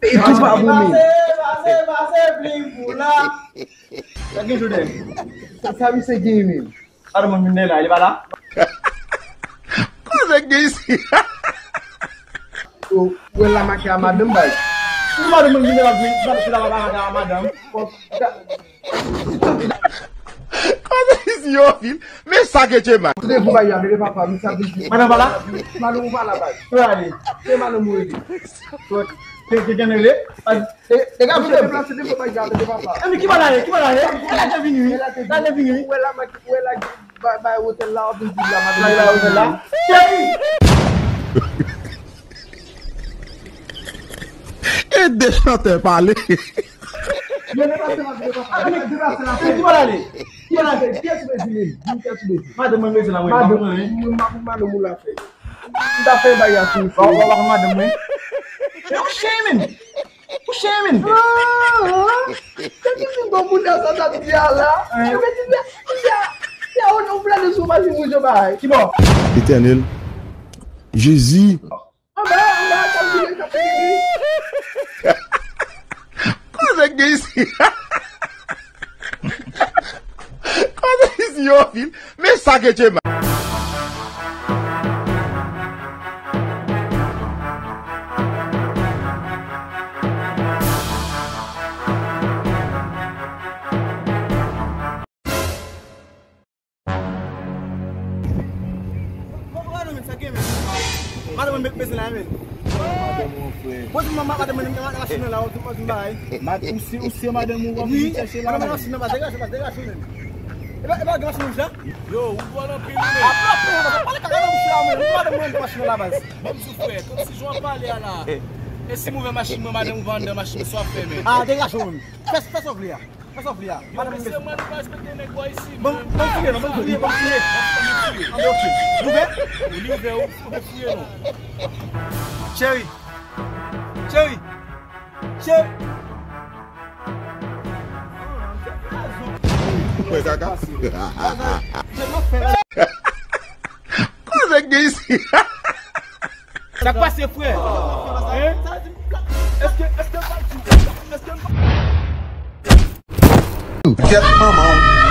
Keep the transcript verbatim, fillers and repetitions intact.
E tou pa bon menm. Pase, pase, pase, plim pou la. Sa gen jodi? Sa, sa misye gen menm. Sa demen vin la, li pa la? Koze gen isi? Ou wè l la make a madanm bay. Ou madanm mwen vin la, vin, vin la make a madanm. Koze isi yo vin. Men sa ke Djema. Tande pou bay a, tande papa, mi sa vin. Madanm pa la? Madanm ou pa la bay. Ou ale. Se madanm ou rele. Ke, ke, ke rele? E, e, gade, deplase, deplase, bay a, tande papa. E, men ki bagay, ki bagay? Gade vini, wi. Gade vini, wi. Ou wè la make, ou wè la bay, bay otèl la, w ap vin di la, madanm. Bay, bay otèl la. Cheri! E de chantè pale. Yo deplase la, deplase la, deplase la. Ki bagay? Ki bagay? Kiyès ou bezwen? Di kiyès ou bezwen? Madanm mwen bezwen la, mwen. Madanm mwen, madanm ou la fè. M ta fè bagay a sou. Wa, wa, wa, madanm mwen. Yo, shaming. Ou shaming. Ah, ah. Se ki ti bon moun nan sa t ap di a la? Hein? Yo mete di a, di a, di a, ou, ou plane sou machin moun yo bay. Ki bò? Etènèl, Jezi. Anba, anba, anba, anba, anba. Koze gen isi? Koze isi yo vin? Men sa ke Djema. Madanm mwen bezwen la, men. Madanm mwen, frè. Bon, di mwen, madanm mwen nan machin nan la, ou di mwen bagay. Ou se, ou se madanm ou, w ap vin chèche la, men. Madanm nan machin nan, pa degaje, pa degaje, men. E pa, e pa gen machin wouj la? Yo, ou dwòl anpil, men. A, pa pale kaka nan bouch la, men. Madanm mwen nan machin nan la, baz. Ban m di w, frè, kòmsi jan w ap pale a la. E si m ouvè machin mwen, madanm ou pa anndan machin mwen, sa w ap fè, men? A, degaje w, men. Fè, fè sa w vle a. Fè sa w vle a. Yo, mesye, man, nou pa respekte nèg bò isi, man. Ban m fouye non, ban m fouye, ban m fouye. Anben, oke. Ouvè? Ou li ouvè, ou, ou fouye non. Cheri. Cheri. Cheri. Ou kwè kaka? Koze gen isi? Sa k pase, frè? Hein? Èske, èske m pa di, èske m pa... Kèt manman w.